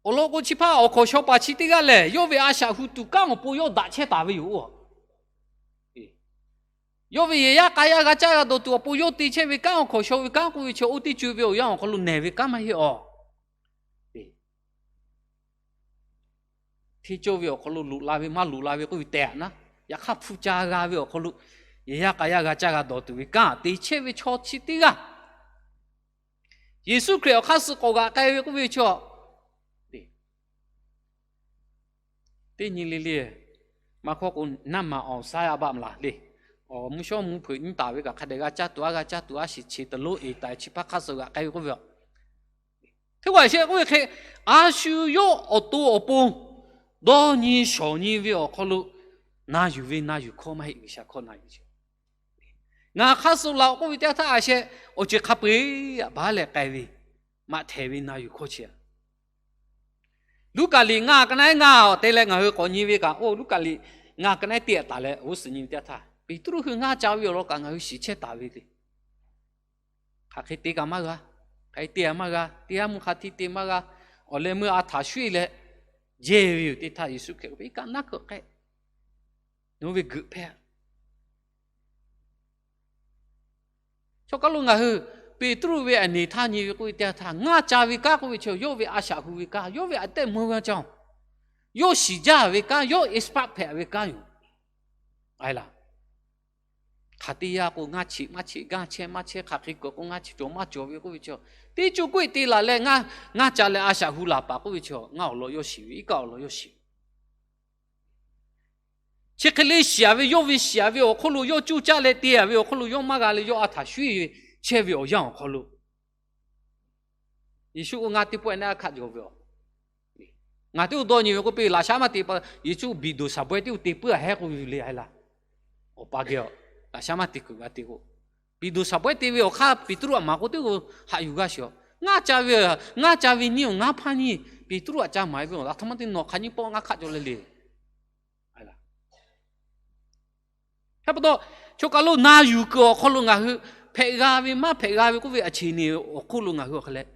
Awˬ lawn k'o, chi hpaˇ awˬ hkawnˍ shaw paˍ chi teˇ g'aˇ lehˬ, yawˇ ve a shaꞈ hu tuˬ kanˉ awˬ pon yawˇ daꞈ chehˇ taˍ ve yoˬ. Yawˇ ve yehˬ yaˇ k'a yaˇ g'a caˇ g'a dawˬ tuˬ awˬ pon yawˇ te chehˇ ve kanˉ, awˬ hkawnˍ shaw ve kanˉ k'oˆ ve chi, oˇ teˇ co ve awˬ yanˇ awˬ hk'aw lo nehˬ ve kanˉ maˇ heˆ awˬ. Hteˇ cawˇ ve awˬ hk'aw lo loꞈ la ve maˇ loꞈ la ve k'oˆ ve tehꞈ naˉ, yaꞈ hk'aˇ hpu ca g'a ve awˬ hk'aw lo yehˬ yaˇ k'a yaˇ g'a caˇ g'a dawˬ tuˬ ve kanˉ te chehˇ ve chaw chi teˇ g'aˇ, Yeˍsuˆ Hkriꞈ awˬ hk'aˇ suh k'awꞈ g'aꞈ k'ai ve k'oˆ ve chi, teˇ nyi le le, maˇ hkawˇ k'o, naˇ maˬ awˬ saiˉ a baˆ mlaˬ le. Awˬ mvuhˇ shawˉ mvuhˇ hpeuꞈ nyiˇ taˍ ve kaꞈ hk'a dehꞈ g'a caˇ tuˬ a g'a caˇ tuˬ a shiˍ che te lo eˍ taˍ chi hpaˇ hk'aˇ suh g'aꞈ k'ai ve k'oˆ ve, hteˇ g'aˇ shehˆ k'oˆ ve hk'e, a shu yawˇ awˬ to awˬ pon dawˇ nyi shawˍ nyi ve awˬ hk'aw lo na yuˬ ve na yuˬ hkawˇ maˇ heˆ, G'uiˬsha hkawˇ na yuˬ ve. Ngaˬ hk'aˇ suh laˬ-oꞈ k'oˆ ve teˇ yanˇ htaˇ a sheh awˬ ceuˬ hk'a peu-eˬ baˬ leh k'ai ve, Maꞈhtehˍ ve na yuˬ hkawˇ chi a. Luˉkaꞈ liꞈ ngaˇ ka naˉ ngaˇ awˬ te leh ngaˬ hui k'awꞈ nyi ve kaꞈ, oˇ Luˉkaꞈ liꞈ ngaˇ ka naˉ teˇ a taˍ leh g'uˇ suhˍ nyi ve teˇ yanˇ htaˇ, Peˍtruˆ hui ngaˇ ca ve awˬ lawn kaꞈ ngaˬ hui shiˍ chehˇ taˍ ve le. Hk'aˬ hk'e te kaꞈ maˇ g'a, hk'aˬ hk'e te kaꞈ maˇ g'a, teˇ g'aˇ mvuhˇ hk'a htiˇ te maˇ g'a. Awˬ leh meuˇ a htaꞈ shuˉ e leh jehˇ ve yoˬ teˇ htaˇ, Yeˍsuˆ Hkriꞈ k'oˆ ve, Kaˆ naˉ hkeuꞈ k'ehˆ, nawˬ ve geuꞈ hpehˇ. Chaw kaˉ lo ngaˬ hui Peˍtruˆ ve aˬ neˍ htaˇ nyi ve k'oˆ ve teˇ yanˇ htaˇ, ngaˇ ca ve kanˉ k'oˆ ve chi yawˇ ve a shaꞈ hu ve kanˉ, yawˇ ve aꞈ tehˆ mvuh g'a ca-oˬ, yawˇ shiˍ jaˇ ve kanˉ, yawˇ expert hpehꞈ ve kanˉ yoˬ. Aˬ laˬ, hk'aˬ teˇ yanˇ k'o ngaˇ cheꞈ maˇ cheꞈ, gaˇ chehˇ maˇ chehˇ, hk'aˬ hk'e kuiˬ k'o ngaˇ cheꞈ cawˬ maˇ cawˬ ve k'oˆ ve chi, teˇ co k'oˆ e te laˬ leh ngaˇ ca leh a shaꞈ hu laˬ paˍ k'oˆ ve chi, ngaˇ awˬ lawn yawˇ shiˍ ve, iˉ kaˆ awˬ lawn yawˇ shiˍ ve. Chi hk'e le shiˍ-a ve, yawˇ ve shiˍ-a ve awˬ hk'oˆ lo yawˇ cuˇ caˇ leh te-a ve awˬ hk'oˆ lo yawˇ maˇ g'a leh yawˇ a htaꞈ shuˉ e chehˇ ve awˬ yanˇ awˬ hk'aw lo, Yeˍsuˆ k'o, Ngaˇ teˇ pawˆ-e naˆ hk'aˆ jaw ve-oˬ. Ngaˬ teˇ g'aˇ dawˇ nyi ve k'oˆ piˇ, laꞈ shaˉ maˇ te pa. Yeˍsuˆ biˬ doˍ shaˍ bawehˇ teˇ g'aˇ te puiˉ-a hehˉ k'oˆ ve le. Aˬ laˬ, awˬ pa geh-oˬ, laꞈ shaˉ maˇ te kuiˬ g'a te k'o, biˬ doˍ shaˍ bawehˇ te ve awˬ hk'aˇ Peˍtruˆ aꞈ maˍ k'o teˇ g'aˇ haꞈ yuˬ g'a shiˍ-oˬ. Ngaˇ ca ve, ngaˇ ca ve nyiˇ-oˬ, ngaˇ hpaˇ nyiˇ, Peˍtruˆ aꞈ ca maˍ ve-oˬ. Aˬ htoꞈ ma te nawˬ hk'aˬ nyiˇ pawˆ ngaˇ hk'aˆ jaw leh le. Hk'e pa taw, chaw kaˬ lo na yuˬ kuiˬ awˬ hk'aw lo ngaˬ hui hpehꞈ g'a ve maˇ hpehꞈ g'a ve k'oˆ ve aˬ cheˬ neˬ awˬ hk'oˆ lo ngaˬ hui awˬ hk'a leh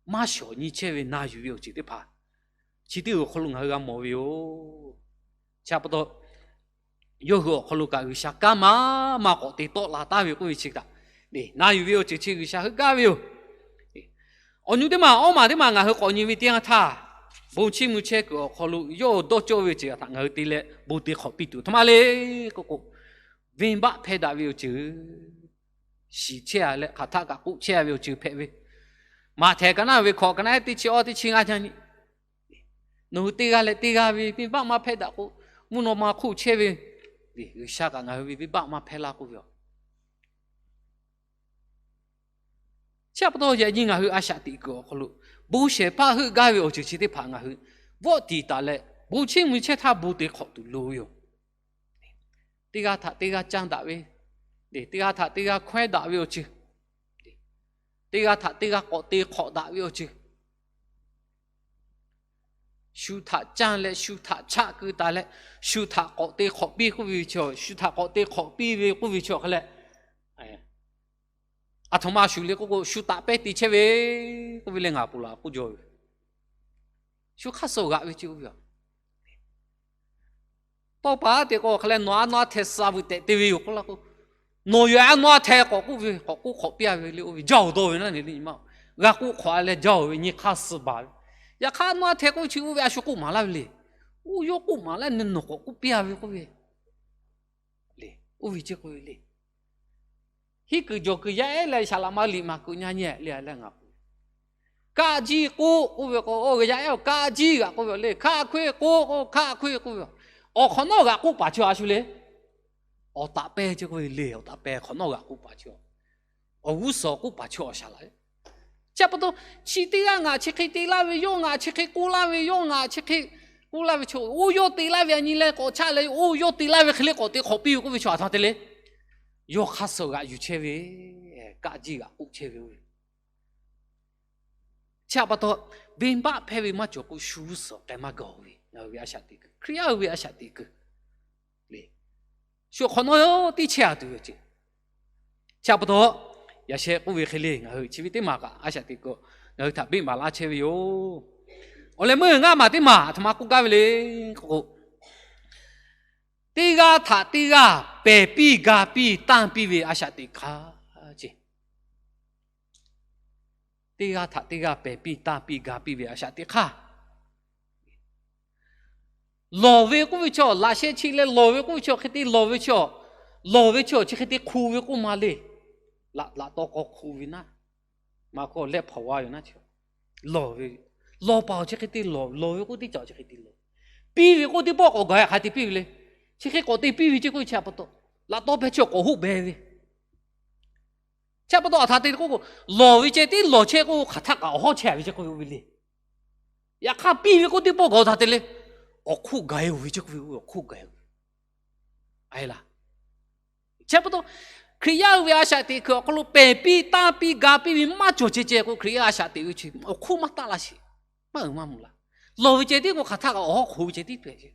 maˇ shawˍ nyi chehˇ ve na yuˬ ve awˬ ceuˬ teˇ hpaˍ chi teˇ g'aˇ awˬ hk'aw lo ngaˬ hui g'a mawˬ ve yoˬ. Chi pa taw, yawˇ hui awˬ hk'aw lo kaꞈ G'uiˬsha kanˉ maˇ maˇ k'awꞈ te tawˆ la taˍ ve k'oˆ ve chi kaꞈ, na yuˬ ve awˬ ceuˬ chi G'uiˬsha heuˆ gaˇ ve yoˬ. Awˬ nyi teˇ maˬ, awˇ maˬ teˇ maˬ ngaˬ hui k'awꞈ nyi ve teˇ yanˇ htaˇ, bon chiˇ mvuh chehˇ kuiˬ awˬ hk'aw lo yawˇ dawˇ cawˇ ve awˬ ceuˬ htaꞈ ngaˬ hui te leh bon te hk'awꞈ piˇ tuˬ htoꞈ ma le k'oˆ k'o, venˇbaˆ hpehˇ daꞈ ve awˬ ceuˬ, shiˍ chehˇ a leh hk'aˬ htaˆ kaꞈ k'oˆ chehˇ a ve awˬ ceuˬ hpehꞈ ve. Maꞈhtehˍ ka naˉ ve hkawꞈ ka naˉ teˇ chi awˇ teˇ chi ngaˇ ca nyi, nawˬ hui teˇ g'aˇ leh teˇ g'aˇ ve venˇbaˆ maˇ hpehˇ daꞈ k'o, mvuhˇ naw ma hk'oˆ chehˇ ve, G'uiˬsha kaꞈ ngaˬ hui ve venˇbaˆ maˇ hpehˇ laˇ k'oˆ ve yoˬ. Chi pa taw yaꞈ nyi ngaˬ hui a shaꞈ teꞈ kuiˬ awˬ hk'aw lo, bon shehˍ hpaˇ heuˆ gaˇ ve awˬ ceuˬ chi teˇ hpaˍ ngaˬ hui vawˆ tiˍ taˍ leh, bon chiˇ mvuh chehˇ htaˇ bon te hk'awꞈ tuˬ loˍ ve yoˬ. Teˇ g'aˇ htaꞈ teˇ g'aˇ canˇ daꞈ ve, teˇ g'aˇ htaꞈ teˇ g'aˇ hkawehˉ daꞈ ve awˬ ceuˬ, teˇ g'aˇ htaꞈ teˇ g'aˇ k'awꞈ te hk'awꞈ daꞈ ve awˬ ceuˬ, shu htaꞈ canˇ leh shu htaꞈ chaˆ keu taˍ leh, shu htaꞈ k'awꞈ te hk'awꞈ piˇ k'oˆ ve chi, shu htaꞈ k'awꞈ te hk'awꞈ piˇ ve k'oˆ ve chi awˬ hk'a leh, aˬ htoꞈ ma shuˍ le k'oˆ k'o, shu taꞈ pehˇ te chehˇ ve k'oˆ ve leh ngaˬ ponˬ laˬ k'oˆ jaw ve, shu hk'aˇ suh g'aꞈ ve ce k'oˆ ve yoˬ. Tawˇ pa te k'o hk'a leh nawˬ a nawˇ a hte suh a vuiˬ tehꞈ te ve yoˬ k'oˆ laˇ k'o, nawˬ yoˬ a nawˇ a hte k'awꞈ k'oˆ ve, k'awꞈ k'oˆ hk'awꞈ piˇ a ve le oˇ ve jaˇ-oˬ dawˇ ve naˉ ne le nyi ma. G'a k'oˆ hk'awꞈ a leh jaˇ-oˬ ve nyi hk'aˇ suh baˬ ve. Yaꞈ hk'aˇ a nawˇ a hte k'oˆ ve chi oˇ ve a shu k'oˆ maˍ laˇ ve le. Oˇ yawˇ k'oˆ maˍ laˇ ne nawˬ k'awꞈ k'oˆ piˇ a ve k'oˆ ve le. Oˇ ve ce k'oˆ ve le. Hiˉ kuiˬ jawˬ kuiˬ yaˇ ehˉ leh shaˍ laꞈ ma liꞈ maˍ kuiˬ nyi nyi le a leh ngaˬ k'o, kaˆ jiˇ k'oˆ k'oˆ ve k'o, oˇ g'aˇ yaˇ ehˉ kaˆ jiˇ g'aꞈ k'oˆ ve le. Hkaˆ hkoˆ k'oˆ k'o hkaˆ hkoˆ k'oˆ ve, awˬ hk'awꞈ nawˉ g'aꞈ k'oˆ paˍ chi a shu le. Awˬ taꞈ pehˇ ce k'oˆ ve le. Awˬ taꞈ pehˇ hk'awꞈ nawˉ g'aꞈ k'oˆ paˍ chi, awˬ g'uˇ suhˍ k'oˆ paˍ chi awˬ shaˍ laꞈ. Chi pa taw, chi teˇ g'aˇ ngaˬ chi hk'e te laˇ ve, yawˇ ngaˬ chi hk'e k'oˆ laˇ ve, yawˇ ngaˬ chi hk'e k'oˆ laˇ ve chi, oˇ yawˇ te laˇ ve a nyi leh k'awꞈ chaˆ leh, oˇ yawˇ te laˇ ve hk'e le k'awꞈ te hk'awꞈ piˇ ve k'oˆ ve chi a htaꞈ te le. Yawˇ hk'aˇ suh g'aꞈ yuˬ chehˇ ve, kaˆ jiˇ g'aꞈ k'oˆ chehˇ ve oˇ ve. Chi pa taw, venˇbaˆ hpehˇ ve maˇ cawˬ k'o shu g'uˇ suhˍ k'ai maˇ gaˬ ve ngaˬ hui ve a shaꞈ teꞈ kuiˬ, Hkriꞈ yaˇ hui ve a shaꞈ teꞈ kuiˬ le. Shu awˬ hk'awꞈ nawˉ tiˉ chehˇ a tuˬ ve ce. Chi pa taw, yaꞈ sheh k'oˆ ve hk'e le ngaˬ hui chi ve teˇ maˬ kaꞈ a shaꞈ teꞈ kuiˬ ngaˬ hui htaꞈ beˆ maˍ laˇ chehˇ ve yoˬ. Awˬ leh meuˇ ngaˇ maˬ teˇ maˬ a htoꞈ ma k'oˆ gaˇ ve le k'o, teˇ g'aˇ htaꞈ teˇ g'aˇ pehˬ piˇ ga piˇ tanˇ piˇ ve a shaꞈ teꞈ hk'aˇ ce. Teˇ g'aˇ htaꞈ teˇ g'aˇ pehˬ piˇ tanˇ piˇ ga piˇ ve a shaꞈ teꞈ hk'aˇ, lawˬ ve k'oˆ ve chi laꞈ sheh chi leh lawˬ ve k'oˆ ve chi hk'e te lawˬ ve chi, lawˬ ve chi chi hk'e te hk'u ve k'oˆ ma le. Laꞈ laꞈ taw k'aw hk'u ve naˉ, maˇ k'o lehˆ hpaˍ wa yoˬ naˉ chi, lawˬ ve, lawˬ paˍ chi hk'e te lawˬ, lawˬ ve k'oˆ teˇ caꞈ chi hk'e te lawˬ, piˇ ve k'oˆ teˇ pawˆ k'awꞈ gaˬ hk'a te piˇ ve le. Chi hk'e k'awꞈ te piˇ ve ce k'oˆ ve chi pa taw, laꞈ taw pehˇ chi k'awꞈ hoˆ beh ve. Chi pa taw a htaꞈ te k'oˆ k'o, lawˬ ve ceh tiˉ lawˬ chehˇ k'o hk'aˬ htaˆ kaꞈ awˬ hawˉ chehˇ a ve ce k'oˆ ve oˇ ve le. Yaꞈ hk'aˇ piˇ ve k'oˆ teˇ pawˆ gaˬ htaꞈ te le, awˬ hk'oˆ gaˬ e oˬ ve ce k'oˆ ve, awˬ hk'oˆ gaˬ e oˬ ve. Chi pa taw, Hkriꞈ yaˇ hui ve a shaꞈ teꞈ kuiˬ awˬ hk'aw lo pehˬ piˇ tanˇ piˇ ga piˇ ve maˇ cawˬ ceh ceh k'o, Hkriꞈ yaˇ a shaꞈ teꞈ ve chi awˬ hk'oˆ maˇ taˆ laˇ sheˍ. Maˇ uiˍ maˇ mvuh laˇ. Lawˬ ve ceh tiˉ k'o hk'aˬ htaˆ kaꞈ awˬ hawˉ hk'oˆ ve ceh tiˉ hpehꞈ ce.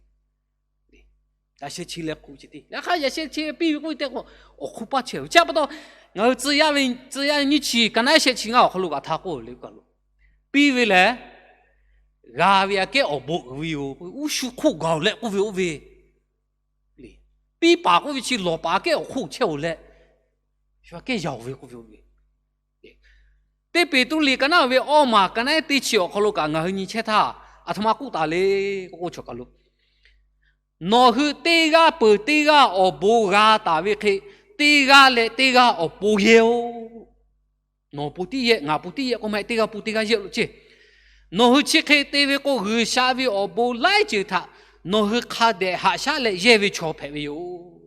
Yaꞈ sheh chi leh hk'oˆ ve ceh tiˉ, yaꞈ hk'aˇ yaꞈ sheh chi piˇ ve k'oˆ ve tehꞈ k'o, awˬ hk'oˆ paˇ chehˇ ve. Chi pa taw, ngaˬ hui tcuh yaˇ ve, tcuh yaˇ nyiˇ chi ka naˉ shehˆ chi ngaˇ awˬ hk'aw lo kaꞈ htaꞈ k'oˆ le kaꞈ lo, piˇ ve lehˬ, g'a ve aꞈ kehˉ awˬ bon uiˍ ve yoˬ. Uˉ shu hk'oˆ gaˬ oˬ leh k'oˆ ve oˇ ve le. Piˇ paˍ k'oˆ ve chi lawˬ paˍ aꞈ kehˉ awˬ hk'oˆ chehˇ-oˬ leh, shu aꞈ kehˉ yaˬ-oˬ ve k'oˆ ve oˇ ve. Teˇ Peˍtruˆ liꞈ ka naˉ ve awˇ maˬ ka naˉ teˇ chi awˬ hk'aw lo kaꞈ ngaˬ hui nyi chehˇ htaˇ, a htoꞈ ma k'oˆ taˍ le k'oˆ k'o, chaw kaˬ lo, nawˬ hui teˇ g'aˇ peuˬ teˇ g'aˇ awˬ bon g'a taˍ ve hk'e, teˇ g'aˇ leh teˇ g'aˇ awˬ pon yehˇ-oˆ. Nawˬ pon tiˉ yehˇ, ngaˬ pon tiˉ yehˇ k'oˆ maˇ heˆ, teˇ g'aˇ pon teˇ g'aˇ yehˇ lo ceˇ. Nawˬ hui chi hk'e te ve k'o, G'uiˬsha ve awˬ bon laiˉ ceuˬ htaꞈ nawˬ hui hk'a dehꞈ haꞈ shaˉ leh yehˇ ve chaw hpehꞈ ve yoˬ.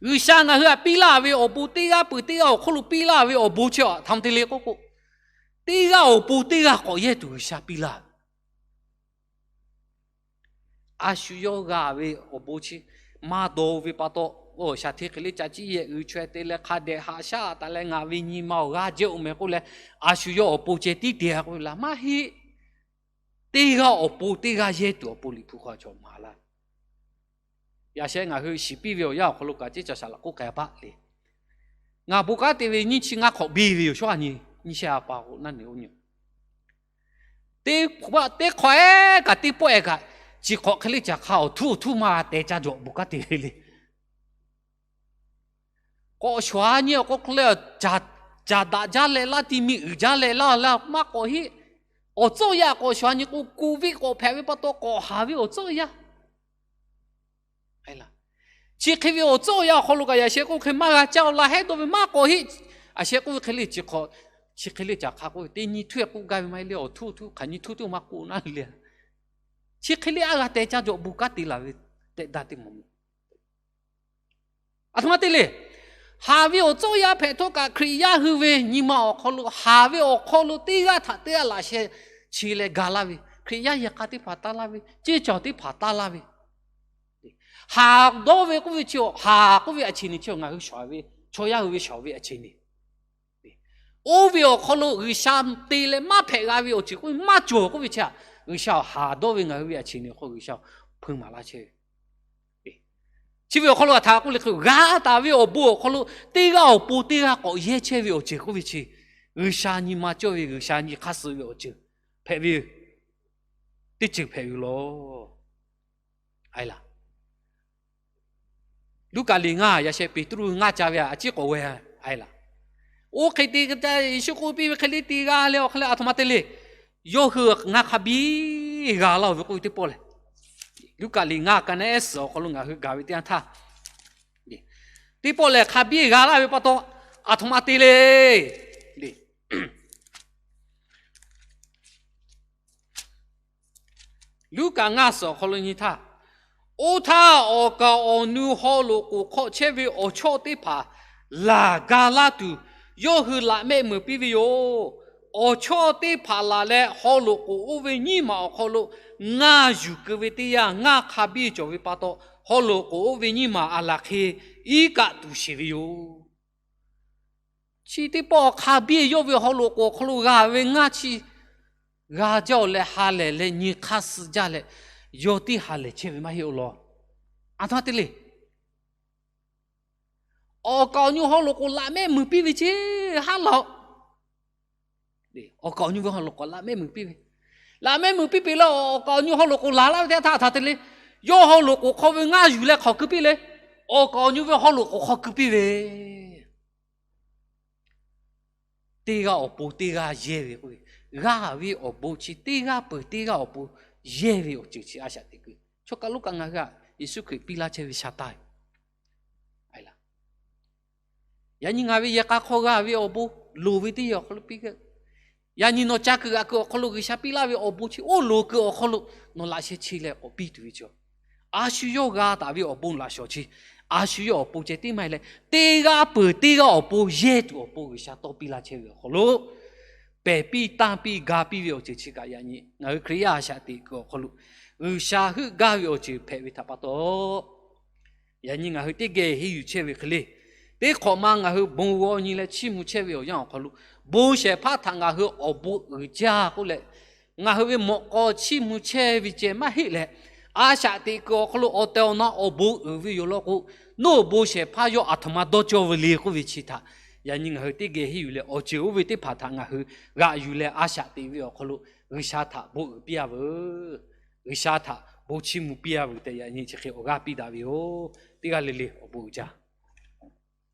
G'uiˬsha ngaˬ hui htaꞈ piˇ laˇ ve awˬ bon, teˇ g'aˇ peuˬ teˇ g'aˇ awˬ hk'oˆ lo piˇ laˇ ve awˬ bon chi a htoꞈ ma te le k'oˆ k'o, teˇ g'aˇ awˬ pon teˇ g'aˇ k'awꞈ yehˇ tuˬ G'uiˬsha piˇ laˇ ve. A shu yawˇ g'a ve awˬ bon chi maˇ dawˇ ve pa taw, shaˍ hteˇ hk'e le ca ciˉ yehˬ uiˍ chaweh te leh hk'a dehꞈ haꞈ shaˉ taˍ leh ngaˬ ve nyi ma awˬ g'aˇ jehˇ-oˬ meh k'oˆ leh, a shu yawˇ awˬ pon ceh tiˉ te-a k'oˆ ve laˇ maˇ heˆ. Teˇ g'aˇ awˬ pon teˇ g'aˇ yehˇ tuˬ awˬ pon Liꞈ hpu hk'aw cawˬ maˍ laˇ. Yaꞈ sheh ngaˬ hui shiˍ piˇ ve awˬ yanˇ awˬ hk'aw lo kaꞈ ceˇ caˬ shaˍ laꞈ k'oˆ k'ai paˆ le. Ngaˬ bon kanˉ te ve nyiˇ chi ngaˇ hk'awꞈ biˇ ve yoˬ. Shawˉ a nyi nyiˇ shehˆ a pa k'o naˉ ne oˇ nyi teˇ hk'awꞈ ehˉ kaꞈ teˇ pawˆ ehˉ kaꞈ, chi hk'awꞈ hk'e le caˬ hk'a awˬ htuˉ awˬ htuˉ maˇ te caˇ jawꞈ bon kanˉ te ve le. K'awꞈ shawˍ a nyi awˬ k'oˆ hk'e le caˬ caˍ daꞈ jaˇ leh laˇ, ti mi uiˍ jaˇ leh laˇ, maˇ k'awꞈ heˆ. Awˬ tcuhˉ awˬ yanˇ k'awꞈ shawˍ a nyi k'o, covid k'awꞈ hpehꞈ ve pa taw k'awꞈ haˍ ve awˬ tcuhˉ awˬ yanˇ. Chi hk'e ve awˬ tcuhˉ awˬ yanˇ awˬ hk'aw lo kaꞈ yaꞈ sheh k'oˆ hk'e maˇ g'a caˇ laˇ, hehˉ dawˇ ve maˇ k'awꞈ heˆ. A sheh k'oˆ ve hk'e le chi hk'aw, chi hk'e le caˬ hk'a k'oˆ ve teˇ nyi htuˇ k'oˆ gaˇ ve maˇ heˆ le, awˬ htuˇ htuˇ hk'aˬ nyi htuˇ teˇ maˇ k'oˆ naˉ le. Chi hk'e le aˉ g'a teh caˇ jawꞈ bon kanˉ te laˬ ve tehꞈ daˇ teˇ maˬ mawˬ. Aˬ htoꞈ ma te le. Haˍ ve awˬ tcuhˉ awˬ yanˇ hpehꞈ htawˇ kaꞈ Hkriꞈ yaˇ hui ve nyi ma awˬ hk'aw lo haˍ ve awˬ hk'aw lo teˇ g'aˇ htaꞈ teˇ g'aˇ laꞈ sheh chi leh ga laˇ ve, Hkriꞈ yaˇ yehˬ k'a teˇ hpaˍ taˇ laˇ ve, ceˇ cawˬ teˇ hpaˍ taˇ laˇ ve, haˍ dawˇ ve k'oˆ ve chi, haˍ k'oˆ ve a cheꞈ nyi chi ngaˬ hui shawˍ ve, chaw yaˇ hui ve shawˍ ve a cheꞈ nyi. Oˇ ve awˬ hk'aw lo G'uiˬsha te leh maˇ hpehꞈ g'a ve awˬ ceuˬ k'oˆ ve maˇ cawˬ k'oˆ ve chi, G'uiˬsha awˬ haˍ dawˇ ve ngaˬ hui ve a cheꞈ nyi awˬ hk'aw G'uiˬsha hpeuꞈ maˍ laˇ chehˇ ve. Chi ve awˬ hk'aw lo a htaꞈ k'oˆ le hk'e, g'a taˍ ve awˬ bon awˬ hk'aw lo teˇ g'aˇ awˬ pon teˇ g'aˇ k'awꞈ yehˇ chehˇ ve awˬ ceuˬ k'oˆ ve chi, G'uiˬsha nyi ma cawˇ ve, G'uiˬsha nyi hk'aˇ suh ve awˬ ceuˬ hpehꞈ ve teˇ ceuˬ hpehꞈ ve yoˬ law. Luˉkaꞈ liꞈ ngaˇ yaꞈ sheh Peˍtruˆ ngaˇ ca ve a ciˉ k'awꞈ g'a laˇ. Oˇ hk'e te Yeˍsuˆ k'oˆ piˇ ve hk'e le te g'a leh awˬ hk'e le aˬ htoꞈ ma te le. Yawˇ hui ngaˇ hk'a biˇ g'a laˇ-oˬ ve k'oˆ ve teˇ pawˆ lehˬ, Luˉkaꞈ liꞈ ngaˇ ka naˉ ehˉ suhˍ awˬ hk'aw lo ngaˬ hui gaˬ ve teˇ yanˇ htaˇ, teˇ pawˆ lehˬ hk'a biˇ g'a laˇ ve pa taw, aˬ htoꞈ ma te le. Luˉkaꞈ ngaˇ suhˍ awˬ hk'aw lo nyi htaˇ, oˇ htaˇ awˬ kaˍ awˬ nu haw loꞈ k'oˍ hk'aw chehˇ ve awˬ chawˇ teˇ hpaˍ laˬ ga laˇ tuˬ, yawˇ hui laꞈ mehˆ meuˍ piˇ ve yoˬ. Awˬ chawˇ teˇ hpaˍ laˬ leh haw loꞈ k'oˍ oˇ ve nyiˇ maˬ awˬ hk'aw lo ngaˇ yuˬ keu ve teˇ yanˇ, ngaˇ hk'a biˇ cawˬ ve pa taw, haw loꞈ k'oˍ oˇ ve nyiˇ maˬ aˬ laˬ hk'e iˉ kaˆ tuˬ sheˍ ve yoˬ. Chi teˇ pawˆ hk'a biˇ yawˇ ve haw loꞈ k'oˍ awˬ hk'aw lo g'a ve ngaˇ chi g'a jaˇ-oˬ leh ha lehˬ leh nyi hk'aˇ suh jaˇ leh, yawˇ tiˉ ha lehˬ chehˇ ve maˇ heˆ-oˬ law. Aˬ htoꞈ ma te le. Awˬ kaˍ awˬ nu haw loꞈ k'oˍ laꞈ mehˆ meuˍ piˇ ve ceˇ haˉ laˬ-oꞈ. Awˬ kaˍ awˬ nu ve haw loꞈ k'oˍ laꞈ mehˆ meuˍ piˇ ve, laꞈ mehˆ meuˍ piˇ piˇ leh awˬ kaˍ awˬ nu haw loꞈ k'oˍ laˬ laˇ ve teˇ htaˇ htaꞈ te le, yawˇ haw loꞈ k'oˍ hk'aw ve ngaˇ yuˬ leh hk'aw keu piˇ le, awˬ kaˍ awˬ nu ve haw loꞈ k'oˍ hk'aw keu piˇ ve teˇ g'aˇ awˬ pon teˇ g'aˇ yehˇ ve k'oˆ ve, g'aˇ ve awˬ bon chi teˇ g'aˇ peuˬ teˇ g'aˇ awˬ pon yehˇ ve awˬ ceuˬ chi a shaꞈ teꞈ kuiˬ. Chaw kaˬ lo kaꞈ ngaˬ hui htaꞈ Yeˍsuˆ Hkriꞈ piˇ laˇ chehˇ ve sha taˇ ve. Yaꞈ nyi ngaˬ ve yehˬ k'a hk'aw g'a ve awˬ bon loˍ ve teˇ yanˇ awˬ hk'aw lo piˇ gaˇ. Yaꞈ nyi nawˬ ca kuiˬ g'aꞈ kuiˬ awˬ hk'aw lo G'uiˬsha piˇ laˇ ve awˬ bon chi oˇ loˍ kuiˬ awˬ hk'aw lo nawˬ laꞈ sheh chi leh k'awꞈ piˇ tuˬ ve chaw, a shu yawˇ g'a taˍ ve awˬ bon laꞈ shawˍ chi, a shu yawˇ awˬ pon ceh tiˉ maˇ heˆ leh, teˇ g'aˇ peuˬ teˇ g'aˇ awˬ pon yehˇ tuˬ awˬ pon G'uiˬsha tawˇ piˇ laˇ chehˇ ve awˬ hk'aw lo, pehˬ piˇ tanˇ piˇ ga piˇ ve awˬ ceuˬ chi kaꞈ yaꞈ nyi ngaˬ hui Hkriꞈ yaˇ a shaꞈ teꞈ kuiˬ awˬ hk'aw lo G'uiˬsha heuˆ gaˇ ve awˬ ceuˬ hpehꞈ ve htaꞈ pa taw, yaꞈ nyi ngaˬ hui teˇ geh henˇ yuˬ chehˇ ve hk'e le, teˇ hk'awꞈ ma ngaˬ hui bon g'aw nyi leh chiˇ mvuh chehˇ ve awˬ yanˇ awˬ hk'aw lo, bon shehˍ hpaˇ htaꞈ ngaˬ hui awˬ bon uiˍ jaˇ k'oˆ leh, ngaˬ hui ve mawꞈ k'aw chiˇ mvuh chehˇ ve ceh maˇ heˆ leh, a shaꞈ teꞈ kuiˬ awˬ hk'aw lo awˬ tehˬ awˬ na awˬ bon uiˍ ve yoˬ law k'o, nawˬ awˬ bon shehˍ hpaˇ yawˇ aˬ htoꞈ ma dawˇ cawˇ ve le k'oˆ ve chi htaꞈ yaꞈ nyi ngaˬ hui teˇ geh henˇ yuˬ leh awˬ ceuˬ oˇ ve teˇ hpaˍ htaꞈ ngaˬ hui g'aꞈ yuˬ leh a shaꞈ teꞈ ve awˬ hk'aw lo G'uiˬsha htaꞈ bon uiˍ piˇ-a veuˬ. G'uiˬsha htaꞈ bon chiˇ mvuh piˇ-a veuˬ tehꞈ yaꞈ nyi chi hk'e awˬ g'aˇ piˇ daꞈ ve yoˬ. Teˇ g'aˇ le le awˬ bon uiˍ jaˇ.